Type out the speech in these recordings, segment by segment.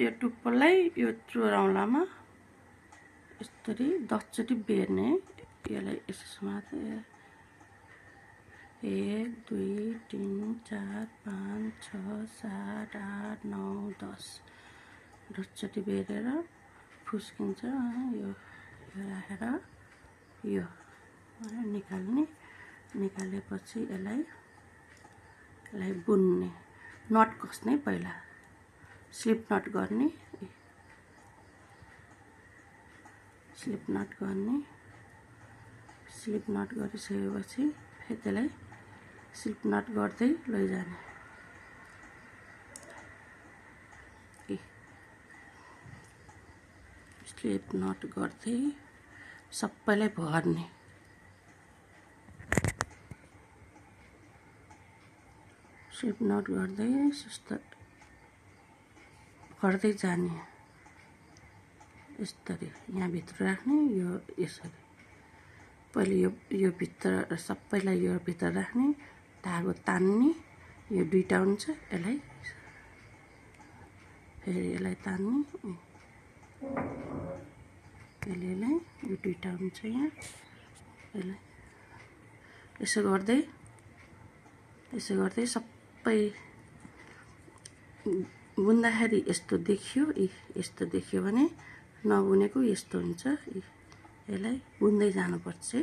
यो टुप्पोलाई यो चोराउलामा यसरी 10 चोटि बेर्ने। यसलाई यसो समात्ने 1 2 3 4 5 6 7 8 9 10 चोटि बेरेर फुस्किन्छ। यो राखेर यो निकाल्ने। निकालेपछि यसलाई बुन्ने। नट कस्ने पहिला स्लिप नट गर्ने। स्लिप नट गर्ने। स्लिप नट गरिसकेपछि फेरि त्यसलाई स्लिप नट गर्दै लैजाने। स्लिप नट गर्दै सबैलाई भर्ने। स्लिप नट गर्दै भर्दै जाने। यसरी यहाँ भित्र राख्ने। यो यसरी पहिले यो भित्र सबैलाई यो भित्र राख्ने। धागो तान्ने। यो दुईटा हुन्छ। यसलाई फेरि यसलाई तान्ने। यसलाई यो दुईटा हुन्छ यहाँ। यसलाई यसो गर्दै सबै बुन्दाखेरि यस्तो देखियो। यस्तो देखियो भने नबुनेको यस्तो हुन्छ। यसलाई बुन्दै जानुपर्छ है।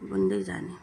बुन्दै जाने।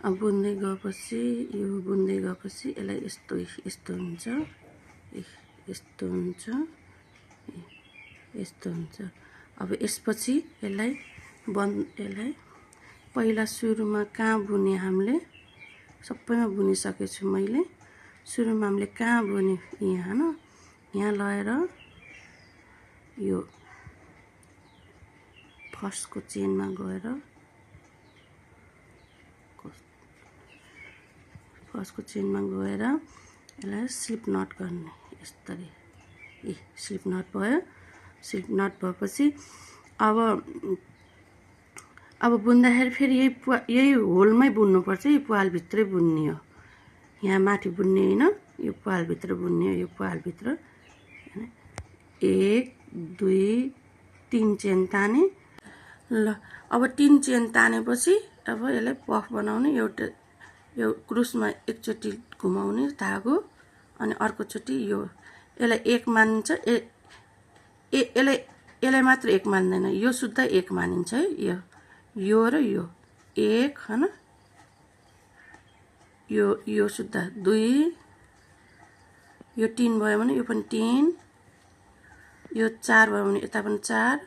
बुन्दै गएपछि यसलाई यस्तो हुन्छ। यस्तो हुन्छ। अब यसपछि यसलाई पहिला सुरुमा कहाँ बुने हामीले सबैमा बुनिसकेछु मैले। सुरुमा हामीले कहाँ बुने यहाँ न यहाँ लगाएर यो फर्स्टको चेनमा गएर यसलाई स्लिप नट गर्ने। यसरी स्लिप नट भयो। स्लिप नट भएपछि अब बुन्दाखेरि फेरि यही होलमै बुन्नुपर्छ। यो पालभित्रै बुन्ने हो। यहाँ माथि बुन्ने होइन। यो पालभित्र बुन्ने हो। यो पालभित्र 1 2 3 चेन ताने। ल अब 3 चेन तानेपछि अब यसलाई पफ बनाउने। एउटा यो क्रुसमा एकचोटि घुमाउने धागो अनि अर्कोचोटि यो यसलाई 1 मानिन्छ। यसलाई मात्र 1 मान्दैन। यो सुद्धा 1 मानिन्छ है। यो र यो 1 हैन। यो सुद्धा 2। यो 3 भयो भने यो पनि 3। यो 4 भयो भने यता पनि 4।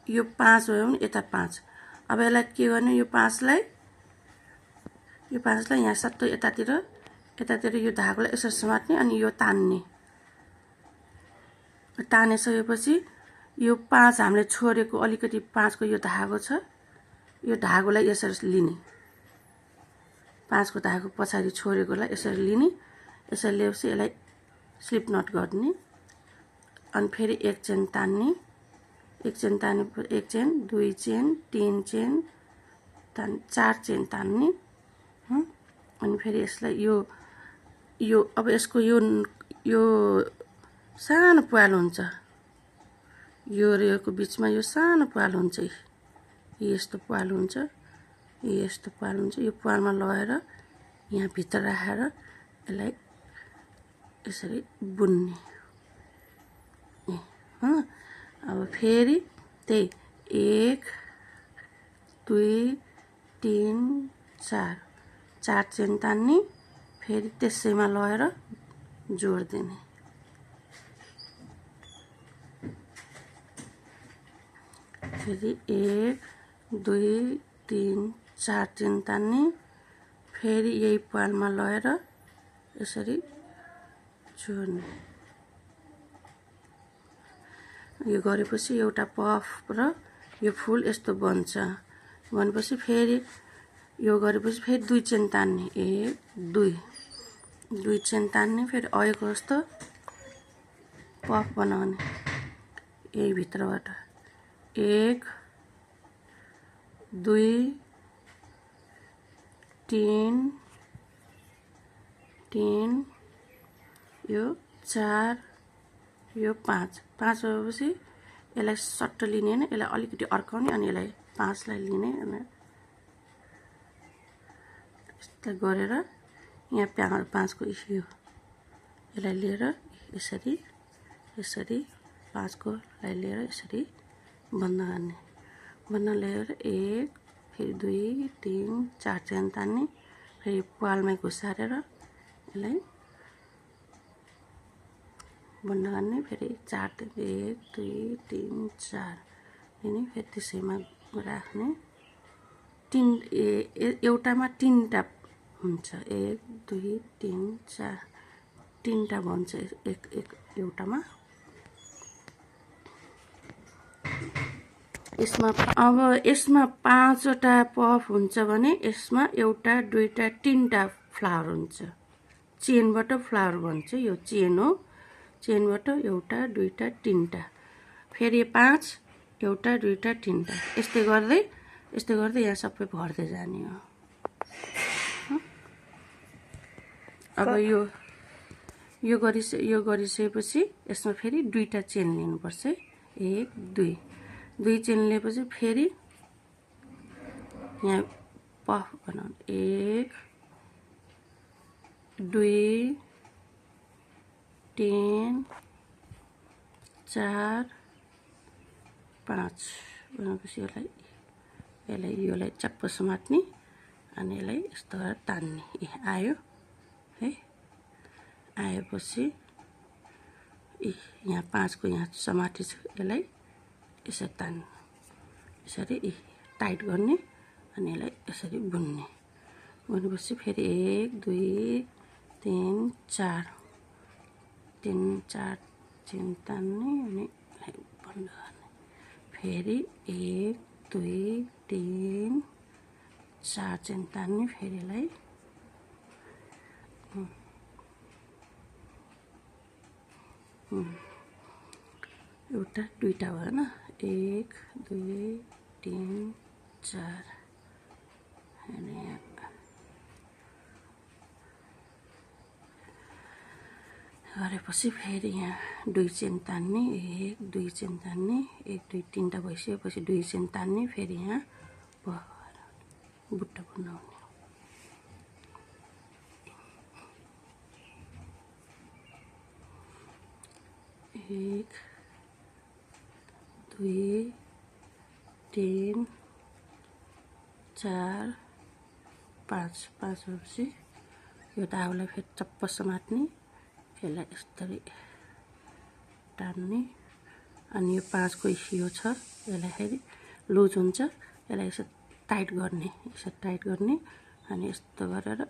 यो 5 भयो भने यता 5। अब यसलाई के गर्ने। यो 5लाई यहाँ सट्टै यतातिर यो धागोलाई यसरी समात्ने अनि यो तान्ने। तानिसकेपछि यो 5 हामीले छोडेको अलिकति 5को यो धागो छ। यो धागोलाई यसरी लिने। 5को धागो पछाडि छोडेकोलाई यसरी लिने। यसरी लिएपछि यसलाई स्लिप नट गर्ने। अनि फेरि 1 चेन तान्ने। 1 चेन ताने 1 चेन 2 चेन 3 चेन 4 चेन तान्ने। अनि फेरि यसलाई यो अब यसको यो सानो पाल हुन्छ। यो र योको बिचमा यो सानो पाल हुन्छ। यस्तो पाल हुन्छ। यो पालमा लगाएर यहाँ भित्र राखेर यसलाई यसरी बुन्ने। अब फेरि त्यही 1 2 3 4 चेन तान्ने। फेरि त्यसैमा लगाएर जोड दिने। फेरि 1 2 3 4 चेन तान्ने। फेरि यही पालमा लगाएर यसरी जोड्ने। यो गरेपछि एउटा पफ र यो फुल यस्तो बन्छ। भनेपछि फेरि यो गरेपछि फेरि 2 चेन तान्ने। 1 2 चेन तान्ने, फेरि अहिलेको जस्तो पफ बनाउने। यही भित्रबाट 1 2 3 3 यो 4 यो 5 भएपछि यसलाई सट्ट लिने हैन, यसलाई अलिकति अड्काउने अनि यसलाई 5 लाई लिने अनि यस्तो गरेर यहाँ 5 को यो यसलाई लिएर यसरी 5 को लाई लिएर यसरी बन्द गर्ने। बन्द लिएर 1 फेरि 2 3 4 चेन तान्ने, फेरि पालमै घुसारेर यसलाई बन्द गर्ने। फेरि 4 1 2 3 4 लिने, फेरि त्यसैमा राख्ने। एउटामा 3टा हुन्छ। 1 2 3 4 3टा बन्छ एउटामा। यसमा अब यसमा 5वटा पफ हुन्छ भने यसमा एउटा 2टा 3टा फ्लावर हुन्छ। चेनबाट फ्लावर बन्छ। यो चेन हो। चेनबाट एउटा 2टा 3टा, फेरि 5 एउटा 2टा 3टा, यस्तै गर्दै यहाँ सबै भर्दै जाने हो। अब यो गरिसकेपछि यसमा फेरि 2टा चेन लिनुपर्छ। 1 2 चेन लिएपछि फेरि यहाँ पफ बनाउने। 1 2 3 4 5 भनेपछि यसलाई चप्प समात्ने अनि यसलाई यस्तो गरेर तान्ने। आयो है। आएपछि यहाँ 5 को यहाँ समातेछु, यसलाई यसरी तान्ने, यसरी टाइट गर्ने अनि यसलाई यसरी बुन्ने। बुनेपछि फेरि 1 2 3 4 चेन तान्ने अनि बन्द गर्ने। फेरि 1 2 3 4 चेन तान्ने, फेरि यसलाई एउटा 2टा भएन। 1 2 3 4 अनि गरेपछि फेरि यहाँ 2 चेन तान्ने। 1 2 चेन तान्ने। 1 2 3टा भइसकेपछि 2 चेन तान्ने, फेरि यहाँ बुट्टा बनाउने। 1 2 3 4 5 भएपछि यो दाउलाई फेरि चप्प समात्ने, यसलाई यसरी तान्ने अनि यो 5 को यो छ यसलाई फेरि लुज हुन्छ, यसलाई यसो टाइट गर्ने अनि यस्तो गरेर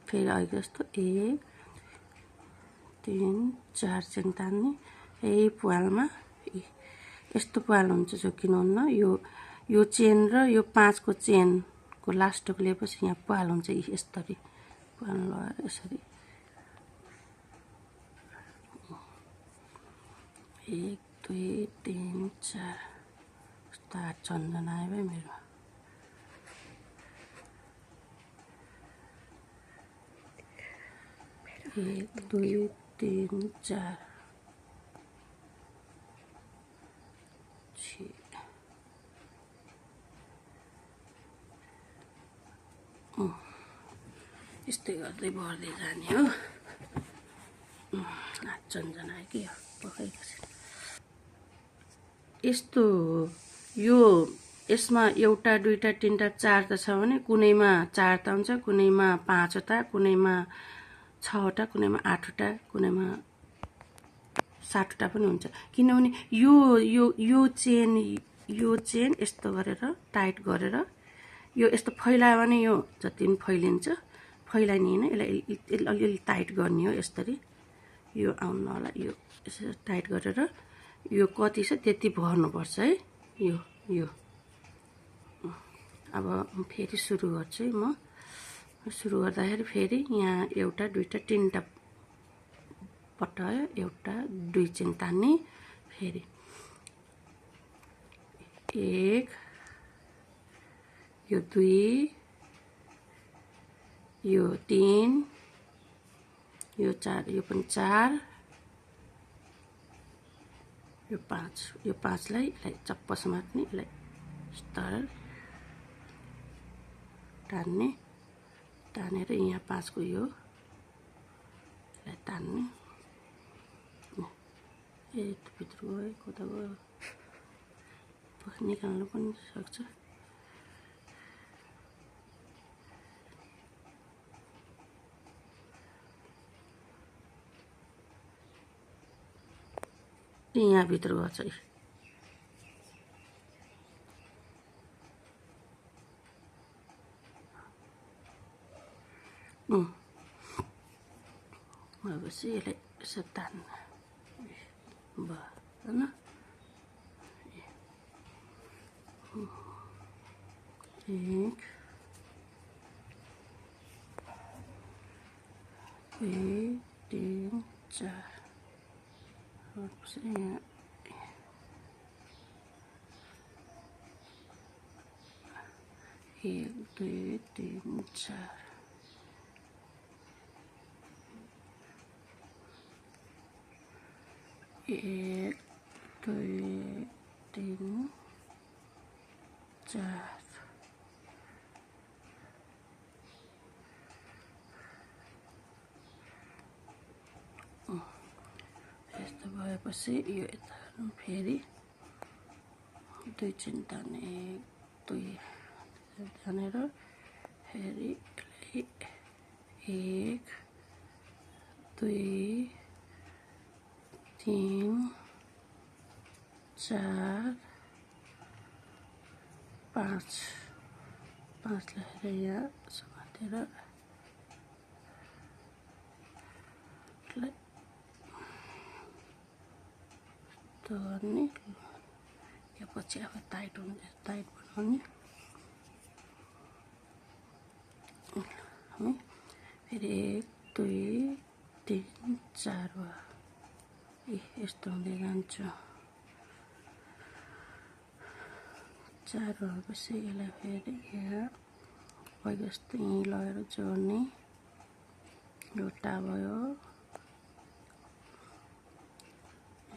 फेरि अहिले जस्तो 1 3 4 चेन तान्ने। यही पालमा यस्तो पाल हुन्छ जो किन्नुहुन्न। यो चेन र यो 5 को चेनको लास्टको लिएपछि यहाँ पाल हुन्छ। यसरी पाल लगाएर यसरी 1 2 3 4 कस्तो हात चन्दन आयो भाइ मेरो। एक 2 3 4 यस्तै गर्दै भर्दै जाने हो। हात चन्जन आयो कि पकाएको छ यस्तो। यसमा एउटा 2टा 3टा 4टा छ भने कुनैमा 4टा हुन्छ, कुनैमा 5वटा, कुनैमा 6वटा, कुनैमा 8वटा, कुनैमा 7वटा पनि हुन्छ। किनभने यो चेन यस्तो गरेर टाइट गरेर यो यस्तो फैलायो भने यो जति पनि फैलिन्छ। फैलाइने होइन, यसलाई अलिअलि टाइट गर्ने हो यसरी। यो आउनु होला, यो यसरी टाइट गरेर यो कति छ त्यति भर्नुपर्छ है। यो अब फेरि सुरु गर्छु है म। सुरु गर्दाखेरि फेरि यहाँ एउटा दुईटा तीनटा पट्टायो, एउटा दुई चेन तान्ने, फेरि 1 यो 2 यो 3 यो 4 यो पनि 4 यो 5 यो 5 लाई चप्प समात्ने, यसलाई स्तर तान्ने, तानेर यहाँ 5 को यो यसलाई तान्ने। भित्र गयो, कता गयो, निकाल्नु पनि सक्छ। यहाँ भित्र गर्छ है। भएपछि यसलाई यसो तान्न भयो होइन। एक दुई तीन चार, यहाँ एक दुई तीन चार, एक दुई तीन चार, यस्तो भएपछि यो यता फेरि दुई चेन तान्ने, 1 2 तानेर फेरि 1 2 3 4 5 लाई यहाँ समातेर गर्ने, यो पछि अब टाइट हुन्छ, टाइट बनाउने। फेरि 1 2 3 4 भयो। यस्तो हुँदै जान्छ। 4 भएपछि यसलाई फेरि यहाँ पहिला जस्तो यहीँ लगेर जोड्ने, एउटा भयो।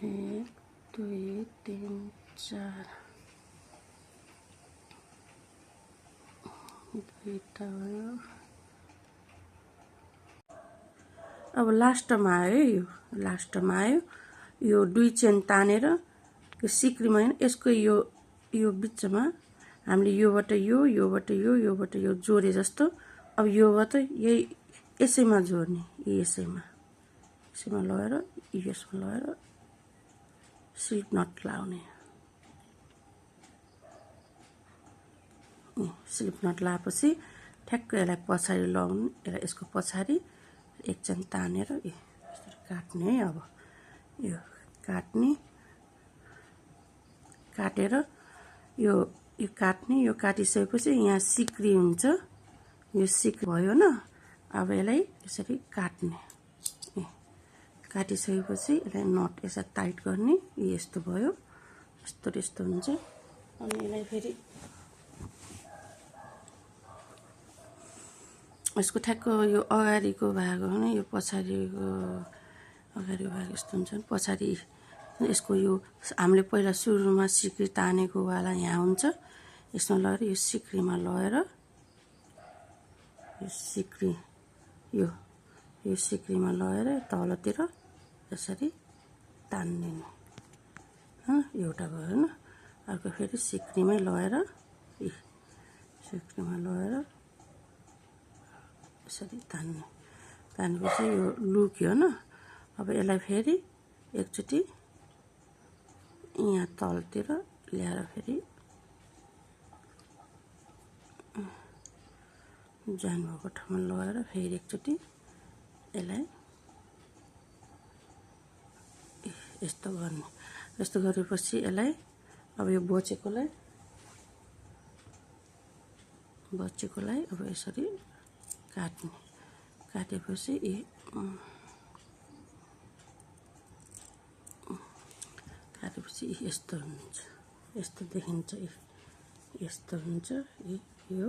1 2 3 4 दुईटा भयो। अब लास्टमा आयो, यो लास्टमा आयो। यो दुई चेन तानेर यो सिक्रीमा हैन, यसको यो बिचमा हामीले योबाट योबाट योबाट यो जोडे जस्तो। अब योबाट यही यसैमा जोड्ने, यसैमा लगेर यसमा लगेर स्लिप नट लाउने। स्लिप नट लाएपछि ठ्याक्क यसलाई पछाडि लाउने, यसलाई यसको पछाडि एक चेन तानेर यसरी काट्ने है। अब यो काट्ने, काटेर यो काट्ने, यो काटिसकेपछि यहाँ सिक्री हुन्छ, यो सिक्री भयो न। अब यसलाई यसरी काट्ने, काटिसकेपछि यसलाई नट यसरी टाइट गर्ने, यस्तो भयो। यस्तो हुन्छ। अनि यसलाई फेरि यसको ठ्याक्क यो अगाडिको भाग हो नि, यो पछाडिको अगाडिको भाग यस्तो हुन्छ। पछाडि यसको यो हामीले पहिला सुरुमा सिक्री तानेको वाला यहाँ हुन्छ, यसमा लगेर यो सिक्रीमा लगेर यो सिक्री यो सिक्रीमा लगेर तलतिर यसरी तान्ने। एउटा भयो हैन। अर्को फेरि सिक्रीमै लगेर सिक्रीमा लगेर यसरी तान्ने। तानेपछि यो लुक्यो न। अब यसलाई फेरि एकचोटि यहाँ तलतिर ल्याएर फेरि जोइन भएको ठाउँमा लगाएर फेरि एकचोटि यसलाई यस्तो गर्ने। यस्तो गरेपछि यसलाई अब यो बचेकोलाई अब यसरी काट्ने। काटेपछि यस्तो हुन्छ, यस्तो देखिन्छ, यस्तो हुन्छ। यो